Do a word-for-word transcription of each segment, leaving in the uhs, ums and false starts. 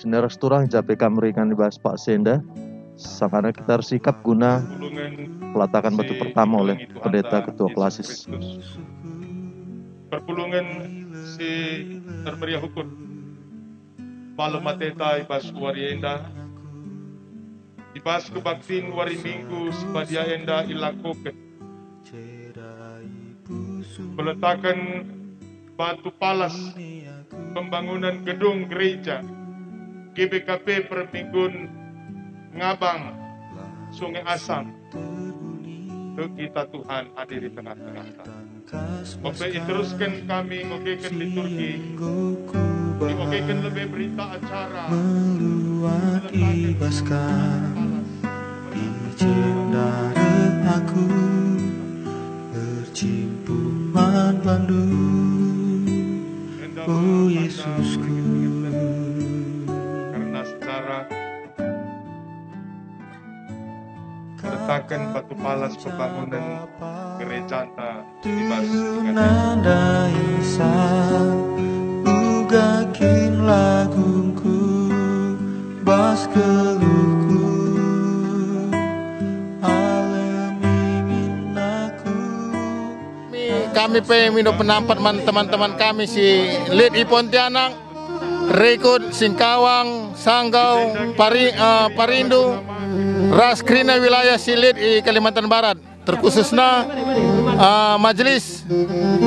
Sini ras turang ja pe kam ringan i bas paksa enda, sangana kita ersikap guna pelatakan batu pertama oleh pendeta ketua klasis. Perpulungen si ermeriah ukur, malem ateta i bas wari enda, i bas kebaktin wari Minggu si badia enda ilakoken, peletaken batu palas pembangunen gedung gereja G B K P Perminggun Ngabang, Sungai Asam. Tek kita Tuhan hadir i tengah-tengahta. Ope iterusken kami ngogeken liturgi, ngogeken lebe berita acara, meluat i bas kam. I jenda reh aku, erjimpuh man bandu, o Yesusku. Karena secara letaken batu palas pembangunen gerejanta i bas ingan. Nadai sa uga kin lagungku bas geluhku, alemi min aku. Kami pe mindo penampat man teman-teman kami si lit i Pontianak, rikut Singkawang, Sanggau, Pari-, eh, Parindu, ras kerina wilayah si lit i Kalimantan Barat, terkhususna, eh, majelis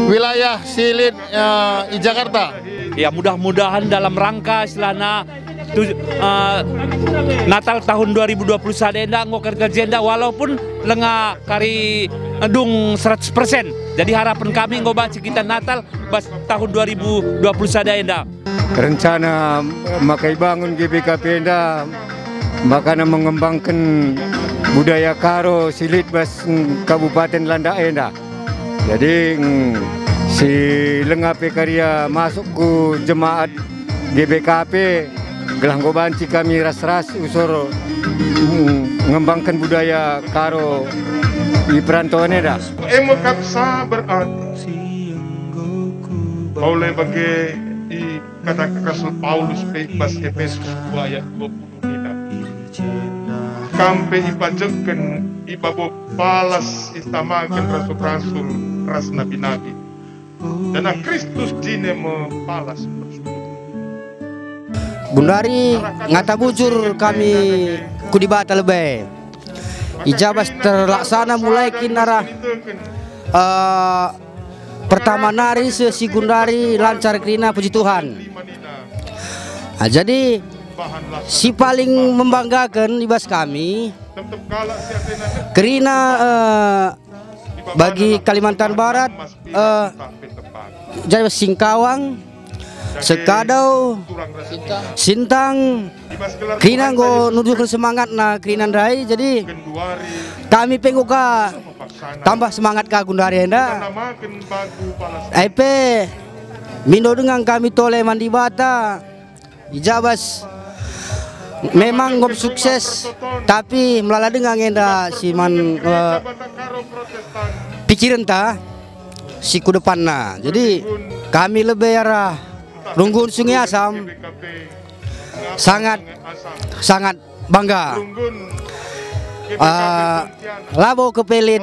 wilayah si lit, eh, i Jakarta. Ya, mudah-mudahan dalam rangka istilahna tu, eh, Natal tahun dua ribu dua puluh sada enda enggo kerja enda, walaupun lenga kari, eh, dung seratus persen. Jadi harapan kami enggo banci kita Natal bas tahun dua ribu dua puluh sada enda. Rencana maka ibangun G B K P enda makana mengembangken budaya Karo si lit bas, mm, Kabupaten Landak enda. Jadi, mm, si lenga pe karia masuk ku jemaat G B K P, gelah enggo banci kami ras-ras usur, mm, ngembangken budaya Karo i perantauan enda. E me kap saber ate. Bau le bage ikataken Rasul Paulus pe i bas Epesus dua ayat dua puluh nina, "Kam pe ipajekken i babo palas itamaken rasul-rasul ras nabi-nabi, janah Kristus jine me palas persuruhen." Gundari ngata bujur kami ku Dibata lebe. I ja bas terlaksana mulai kin arah, eh, pertama nari seh si gundari lancar kerina, puji Tuhan. Ah, jadi si paling membanggaken i bas kami kerina, eh, bagi Kalimantan Barat, eh, jadi Singkawang, Sekadau, Sintang, kerina enggo nuduhken semangatna kerina ndai. Jadi kami pe enggo ka tambah semangat ka gundari enda. Ai pe mindo denga kami tole man Dibata. I ja bas memang enggo sukses, tapi melala denga nge enda si man, eh, pikirenta si ku depanna. Jadi kami lebe arah Runggun Sungai Asam sangat, sangat bangga. Eh, labo kepelit,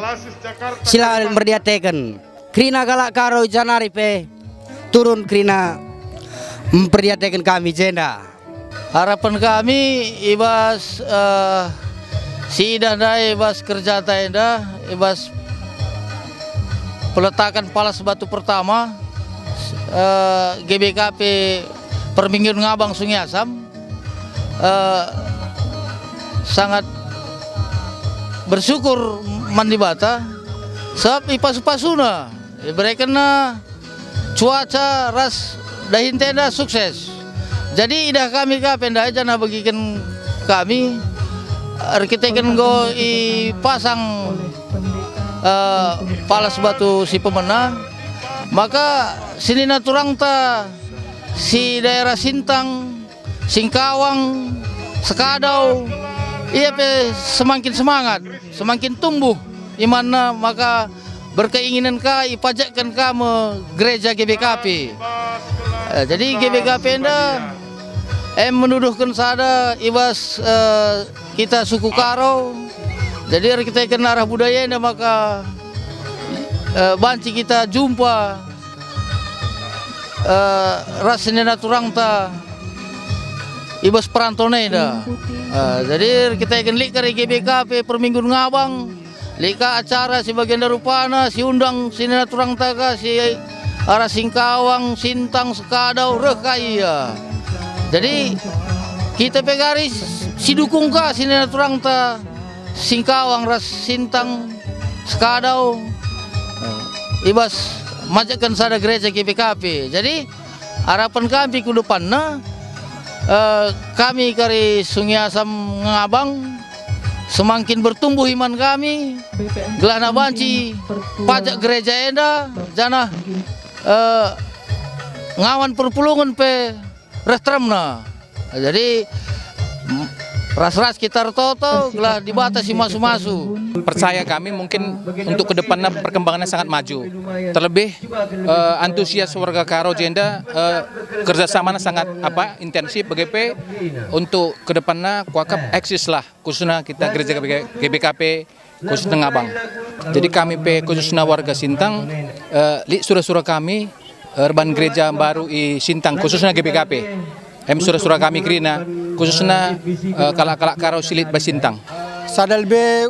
sila merdiateken. Kerina kalak Karo i ja nari pe turun kerina mperdiateken kami jenda. Harapen kami i bas, eh, si idah ndai i bas kerjata enda, i bas peletaken palas batu pertama, eh, G B K P Perminggun Ngabang Sungai Asam, eh, sangat bersyukur man Dibata, sebab ipasu-pasuna, iberekenna cuaca ras dahinta enda sukses. Jadi idah kami ka pe ndai janah begiken kami erkiteken enggo ipasang, eh, palas batu si pemena, maka senina turangta si daerah Sintang, Singkawang, Sekadau, ia pe semakin semangat, semakin tumbuh imanna, maka berkeinginen ka ipajekken ka me gereja G B K P. Eh, jadi G B K P enda Em menuduhken sada i bas, eh, kita suku Karo. Jadi erkiteken arah budaya enda maka, eh, banci kita jumpa, eh, ras senina turangta i bas perantauan enda. Eh, jadi erkiteken lit kari G B K P perminggun ngabang. Lit ka acara si bagenda rupana, si undang senina turangta ka, si arah Singkawang, Sintang, Sekadau, reh ka ia. Jadi, kita pe kari si dukung ka senina turangta Singkawang ras Sintang, Sekadau, i bas majekken sada gereja G B K P. Jadi, harapan kami ku depanna, eh, kami kari Sungi Asam Ngabang semakin bertumbuh iman kami, gelahna banci pajak gereja enda, janah, eh, ngawan perpulungen pe reh teremna. Jadi, m-, ras-ras kita ertoto, gelah Dibata si masu-masu. Percaya kami mungkin untuk ke depannya perkembangannya sangat maju. Terlebih, eh, antusias warga Karo jenda, eh, kerjasamanya sangat, apa, intensif, bage pe untuk ke depannya kuakap eksis lah, khususnya kita gereja G B K, G B K P, khususnya Ngabang. Jadi kami pe khususnya warga Sintang, eh, lit sura-sura kami, eh, erban gereja baru i Sintang, khususnya G B K P. Em sura-sura kami kerina, khususnya, eh, kalak-kalak Karo si lit bas Sintang. Sada lebe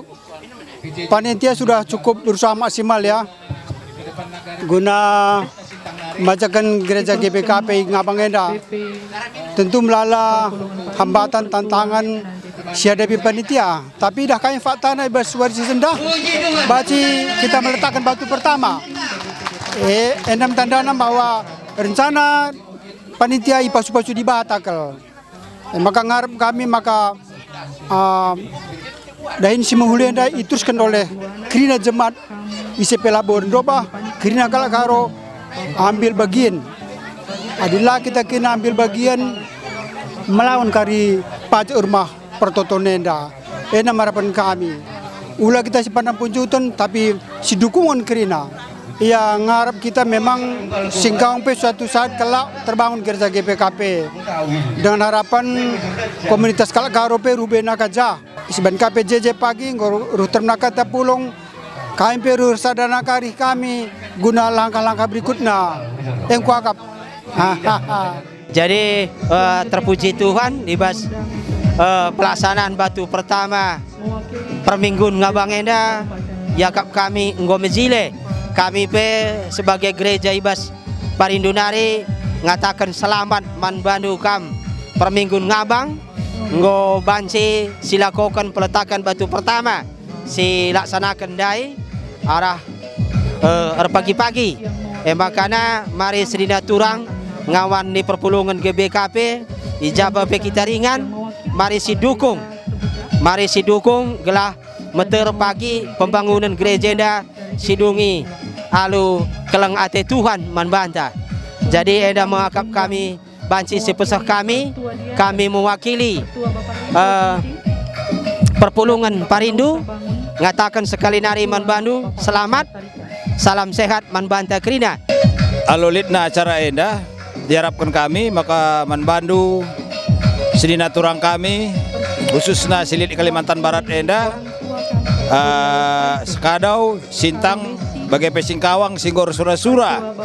panitia sudah cukup berusaha maksimal ya, guna majaken gereja G B K P i Ngabang enda. Tentu melala hambatan, tantangan si hadapi panitia. Tapi dah kami faktana i bas wari si sendah, banci kita meletakkan batu pertama. Eh, enda me tandana bahwa rencana panitia ipasu-pasu Dibata kal. Eh, maka ngarap kami maka, ah, dahin si mehuli enda iterusken oleh kerina jemaat ise pe labo ndobah kerina kalak Karo ambil bagian. Adi la kita kena ambil bagian, melawan kari pajak rumah pertoton enda. Enda me harapan kami. Ula kita si pandang punjuten, tapi si dukungen kerina. Ya, ngarap kita memang Singkawang pe suatu saat kelak terbangun gereja G B K P. Dengan harapan komunitas kalak Karo pe rubena ka jah. Siban ka pe J J pagi enggo ruh termna kata pulung, kami pe ruh sada naka arih kami guna langkah-langkah berikutna. Engkuakap. Jadi, eh, terpuji Tuhan, i bas, eh, pelaksanaan batu pertama perminggun Ngabang enda, iakap kami enggo mejile. Kami pe sebagai gereja i bas Parindu nari ngataken selamat man bandu kam perminggun Ngabang. Enggo banci silakoken peletaken batu pertama silaksanaken ndai arah, eh, erpagi-pagi. E makana mari senina turang ngawan ni perpulungen G B K P, i jaba pe kita ringan, mari sidukung, mari sidukung gelah meter pagi pembangunen gereja enda sidungi alu keleng ate Tuhan man banta. Jadi enda me akap kami banci sipeseh kami, kami mewakili, eh, perpulungen Parindu, ngataken sekali nari man bandu, selamat, salam sehat man banta kerina. Alu litna acara enda, diarapken kami maka man bandu senina turang kami, khususna si lit Kalimantan Barat enda, eh, Sekadau, Sintang, bage pe Singkawang si enggo ersura-sura.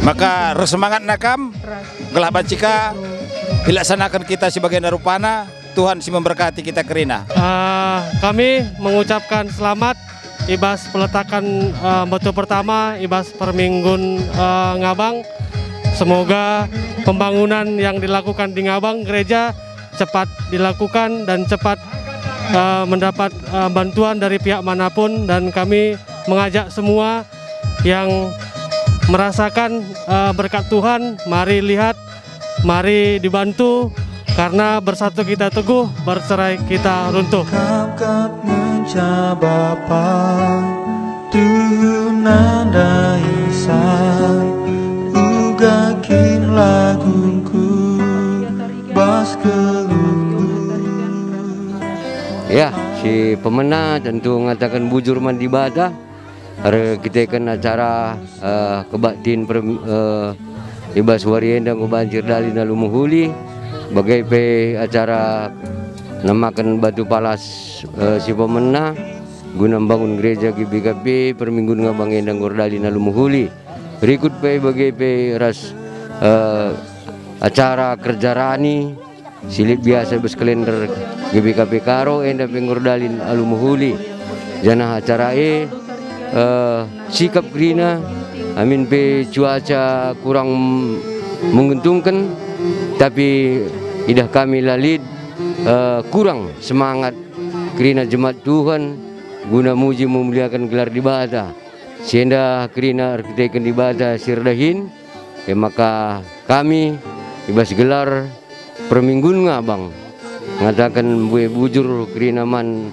Maka ersemangatna kam, gelah banci ka ilaksanaken kita si bagenda rupana, Tuhan si memberkati kita kerina. Eh, kami mengucapkan selamat i bas peletakan, eh, batu pertama i bas perminggun, eh, Ngabang. Semoga pembangunan yang dilakukan di Ngabang gereja cepat dilakukan dan cepat, eh, mendapat, eh, bantuan dari pihak manapun, dan kami mengajak semua yang merasakan, eh, berkat Tuhan, mari lihat, mari dibantu, karena bersatu kita teguh, bercerai kita runtuh. Kap-kap ngenca Bapa, tuhuna ndai sa, uga kin lagungku bas geluhku. Ya, si pemena tentu ngataken bujur man Dibata, erkiteken acara, eh, kebaktin per-, eh, i bas wari enda enggo banci erdalin alu mehuli. Bage pe acara nemaken batu palas, eh, si pemena guna membangun gereja G B K P perminggun ngabang enda enggo erdalin alu mehuli. Berikut pe bage pe ras, eh, acara kerja rani si lit biasa bas kalender G B K P Karo enda pe enggo erdalin alu mehuli. Janah acara e, eh, sikap kerina, amin pe cuaca kurang menguntungken, tapi idah kami la lit, eh, kurang semangat kerina jemaat Tuhan guna muji memuliaken gelar Dibata. Si enda kerina erkiteken Dibata si erdahin, e maka kami i bas gelar perminggun ngabang ngataken mbue bujur kerina man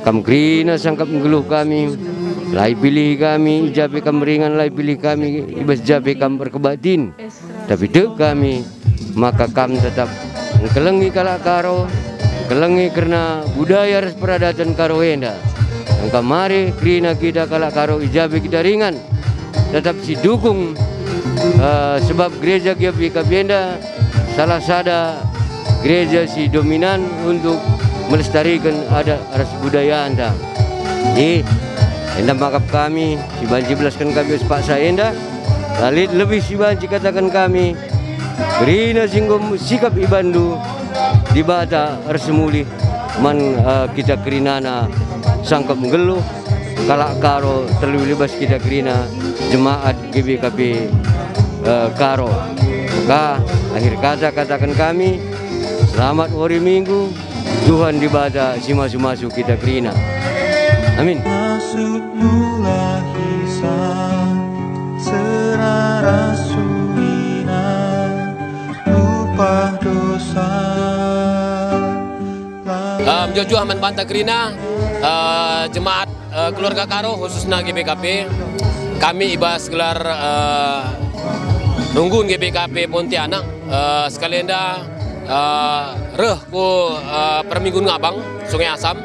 kam kerina sangkap nggeluh kami, la ipilih kami i ja pe kam ringan, la ipilih kami i bas ja pe kam erkebatin. Tapi tek kami maka kam tetap engkelengi kalak Karo, engkelengi kerna budaya ras peradaten Karo enda. Engka mari kerina kita kalak Karo i ja pe kita ringan, tetap sidukung, eh, sebab gereja G B K P enda salah sada gereja si dominan untuk melestariken adat ras budayanta. Jadi, enda maka kami si banci belasken kami bas paksa enda. La lit lebih si banci kataken kami, kerina si enggo sikap ibanndu, Dibata ersemulih man, eh, kita kerinana sangkep nggeluh, kalak Karo terlebih bas kita kerina jemaat G B K P, eh, Karo. Maka akhir kata kataken kami, selamat wari Minggu, Tuhan Dibata si masu-masu kita kerina. Amin. Maksudmu la hisab, serara sumina, upah dosa. Ah, mejuah-juah man banta kerina, ah, jemaat, ah, keluarga Karo, khususna G B K P. Kami i bas gelar, ah, Runggun G B K P Pontianak, ah, sekali enda, ah, reh ku, eh, perminggun ngabang Sungai Asam,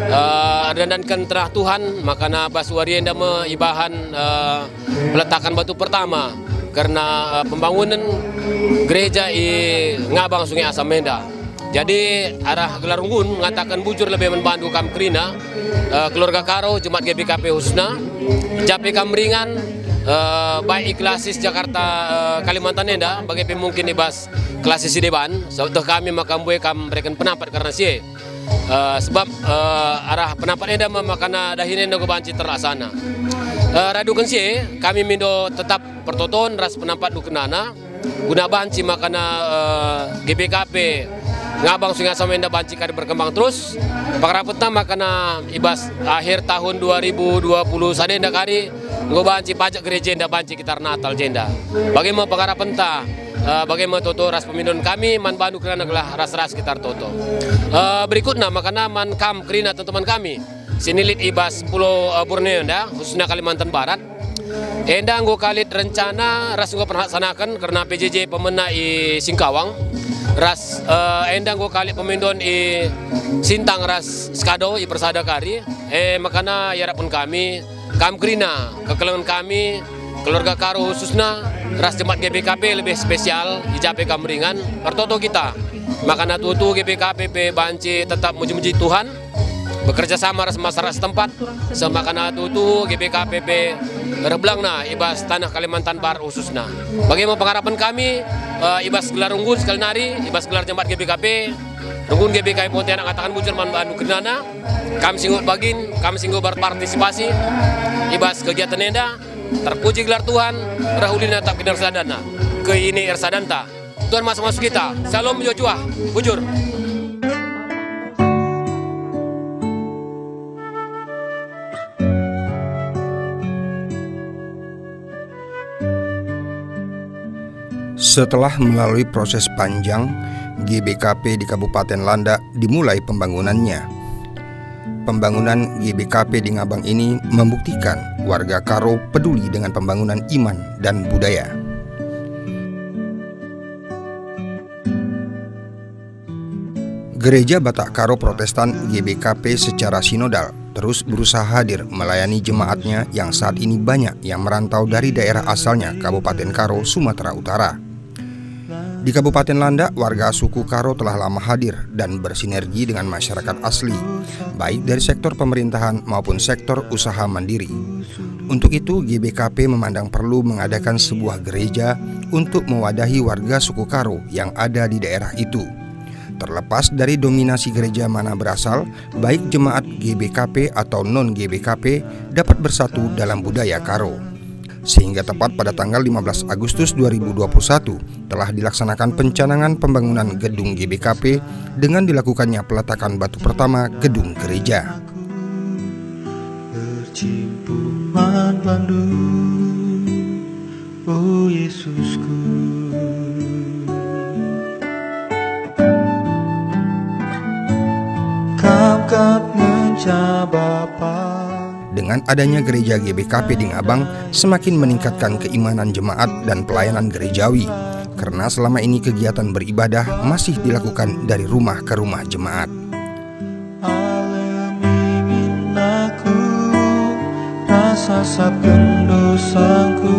eh, erdandanken terah Tuhan, makana bas wari enda me ibahan, eh, peletakan batu pertama kerna, eh, pembangunen gereja i ngabang Sungai Asam enda. Jadi, arah gelar Runggun ngataken bujur lebe man bandu kam kerina, eh, keluarga Karo, jemaat G B K P khususna, ja pe kam ringan, eh, baik i klasis Jakarta, eh, Kalimantan enda, bage pe mungkin i bas klasis si deban, sabap teh kami maka mbue kam mereken penampat kerna si e. Eh, sebab, eh, arah penampat enda me makana dahin enda enggo banci terlaksana. Eh, raduken si e, kami mindo tetap pertoton ras penampat dukenana, guna banci makana, eh, G B K P ngabang Sungai Asam enda banci kari berkembang terus. Pengarapenta makana i bas akhir tahun dua ribu dua puluh sada enda kari enggo banci pajak gereja enda banci kita ernatal jenda. Bage me pengarapenta, eh, bage me toto ras pemindon kami man bandu kerina gelah ras-ras kita ertoto. Eh, berikutna makana man kam kerina teman-teman kami si nilit i bas Pulau, eh, Borneo enda, khususna Kalimantan Barat. Enda enggo kalit rencana ras enggo perhaksanaken kerna P J J pemena i Singkawang, ras, eh, enda enggo kalit pemindon i Sintang ras Sekado i Persada kari. Eh, makana iarapken kami, kam kerina, kekelengen kami, keluarga Karo khususna, ras jemaat G B K P lebih spesial, i ja pe kam ringan, ertoto kita. Makana tuhu-tuhu G B K P pe banci tetap muji-muji Tuhan, bekerja sama ras masyarakat setempat, semakana tuhu-tuhu G B K P pe reh belangna i bas taneh Kalimantan Barat khususna. Bage me pengarapen kami, eh, i bas gelar Runggun sekali nari, i bas gelar jemaat G B K P, Runggun G B K P Pontianak ngataken bujur man bandu kerinana, kam si enggo bagin, kam si enggo berpartisipasi i bas kegiatan enda, terpuji gelar Tuhan, reh ulina tap kini ersadana, ke ini ersadanta. Tuhan masu-masu kita. Shalom, mejuah-juah. Bujur. Setelah melalui proses panjang, G B K P di Kabupaten Landak dimulai pembangunannya. Pembangunan G B K P di Ngabang ini membuktikan warga Karo peduli dengan pembangunan iman dan budaya. Gereja Batak Karo Protestan G B K P secara sinodal terus berusaha hadir melayani jemaatnya yang saat ini banyak yang merantau dari daerah asalnya Kabupaten Karo, Sumatera Utara. Di Kabupaten Landak, warga suku Karo telah lama hadir dan bersinergi dengan masyarakat asli, baik dari sektor pemerintahan maupun sektor usaha mandiri. Untuk itu, G B K P memandang perlu mengadakan sebuah gereja untuk mewadahi warga suku Karo yang ada di daerah itu. Terlepas dari dominasi gereja mana berasal, baik jemaat G B K P atau non-G B K P dapat bersatu dalam budaya Karo. Sehingga tepat pada tanggal lima belas Agustus dua ribu dua puluh satu telah dilaksanakan pencanangan pembangunan gedung G B K P dengan dilakukannya peletakan batu pertama gedung gereja. Bercimpuman bandu, o Yesusku. Kam kat ngenca Bapa. Dengan adanya gereja G B K P di Ngabang semakin meningkatkan keimanan jemaat dan pelayanan gerejawi, karena selama ini kegiatan beribadah masih dilakukan dari rumah ke rumah jemaat. Alemi min aku, rasa sapken dosaku.